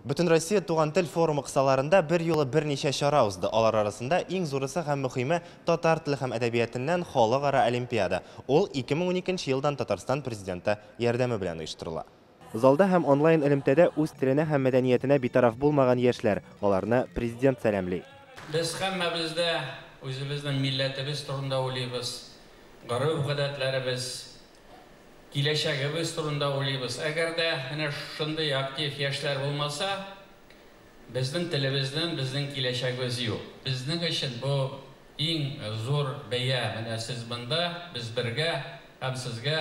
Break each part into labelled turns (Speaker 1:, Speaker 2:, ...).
Speaker 1: Бөтенроссия туган тел форумы кысаларында бер юлы берничә чара узды. Алар арасында иң зурысы һәм мөһиме татар теле һәм әдәбиятыннан халыкара олимпиада. Ул 2012 елдан Татарстан президенты ярдәме белән оештырыла. Залда һәм онлайн элемтәдә үз теленә һәм мәдәниятенә битараф булмаган яшьләр, аларны президент сәламли.
Speaker 2: Без һәммәбез дә үзебезнең милләтебез турында уйлыйбыз, гореф-гадәтләребез, киләчәгебез турында уйлыйбыз. Әгәр дә менә шундый актив яшьләр булмаса, безнең телебезнең, безнең киләчәгебез юк. Безнең өчен бу иң зур бәя. Менә сез монда, без бергә һәм сезгә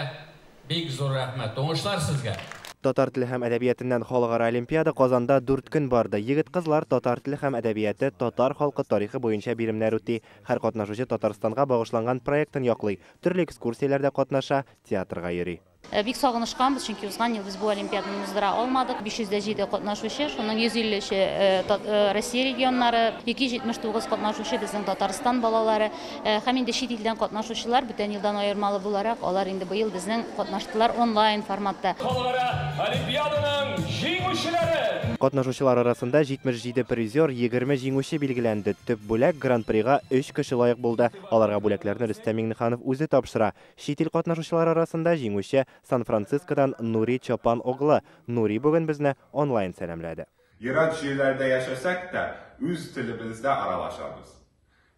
Speaker 2: бик зур рәхмәт. Уңышлар сезгә!
Speaker 1: Татар теле һәм әдәбиятыннан халыкара олимпиада Казанда 4 көн барды. Егет-кызлар татар теле һәм әдәбияты, татар халкы тарихы буенча биремнәр үти. Һәр катнашучы Татарстанга багышланган проектын яклый. Төрле экскурсияләрдә катнаша, театрга йөри.
Speaker 3: Бик сагынышканбыз, чөнки узган ел без бу олимпиаданы уздыра алмадык. 507 катнашучы, шуның 153-е Россия регионнары, 279 катнашучы безнең Татарстан балалары һәм инде чит илдән катнашучылар бүтән елдан аермалы буларак, алар инде быел безнең катнаштылар онлайн форматта.
Speaker 4: Халыкара олимпиаданың җиңүчеләре!
Speaker 1: Катнашучылар арасында 77 призер, 20 җиңүче билгеләнде. Төп бүләк Гран-прига 3 кеше лаек булды. Аларга бүләкләрне Рөстәм Миңнеханов үзе тапшыра. Чит ил катнашучылар арасында җиңүче Сан-Францискодан Нури Чопан оглы. Нури бүген безне онлайн сәламләде.
Speaker 5: Ерак җирләрдә яшәсәк тә, үз телебездә аралашабыз.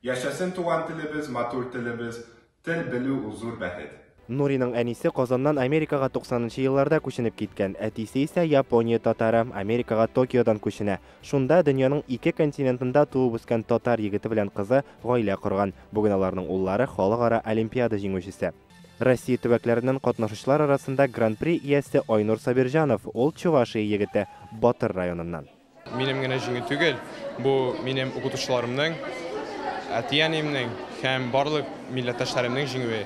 Speaker 5: Яшәсен туган телебез, матур телебез, тел белү ул зур бәхет.
Speaker 1: Нуриның әнисе Казаннан Америкага 90нчы елларда күченеп киткән. Әтисе исә Япония татары, Америкага Токиодан күченә. Шунда дөньяның ике континентында туып үскән татар егете белән кызы гаилә корган. Бүген аларның уллары халыкара олимпиада җиңүчесе. Россия төбәкләреннән катнашучылар арасында Гран-при иясе Айнур Сабирҗанов, ул Чувашия егете, Батыр районыннан.
Speaker 6: Минем генә җиңү түгел, бу минем укытучыларымның, әти-әниемнең һәм барлык милләттәшләремнең җиңүе.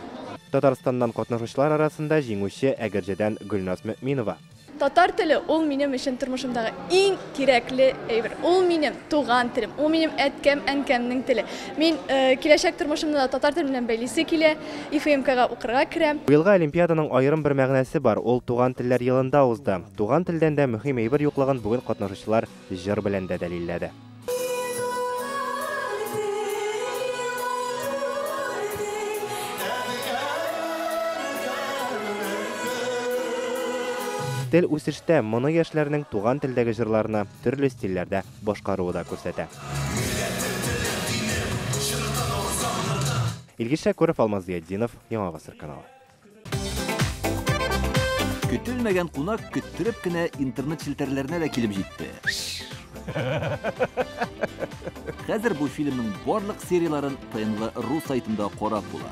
Speaker 1: Татарстаннан катнашучылар арасында җиңүче Әгерҗедән Гөлназ Мөминова.
Speaker 7: Татар теле ул минем өчен тормышымдагы иң кирәкле әйбер. Ул минем туган телем, ул минем әткәм, әнкәмнең теле. Мин киләчәк тормышымны да татар теле белән бәйлисе килә, ИФМКга укырга керәм.
Speaker 1: Быелгы олимпиаданың аерым бер мәгънәсе бар. Ул туган телләр елында узды. Туган телдән дә мөһим әйбер юклыгын бүген катнашучылар җыр белән дә дәлилләде. Тел үсештә, моны яшьләрнең туган телдәге җырларны төрле стильләрдә башкаруы да күрсәтә. Илгиз Шәкүров, Алмаз Зыятдинов, Яңа Гасыр каналы.
Speaker 8: Көтелмәгән кунак көттереп кенә интернет челтәрләренә дә килеп җитте. Хәзер бу фильмның барлык серияларын ТНВ.ру сайтында карап була.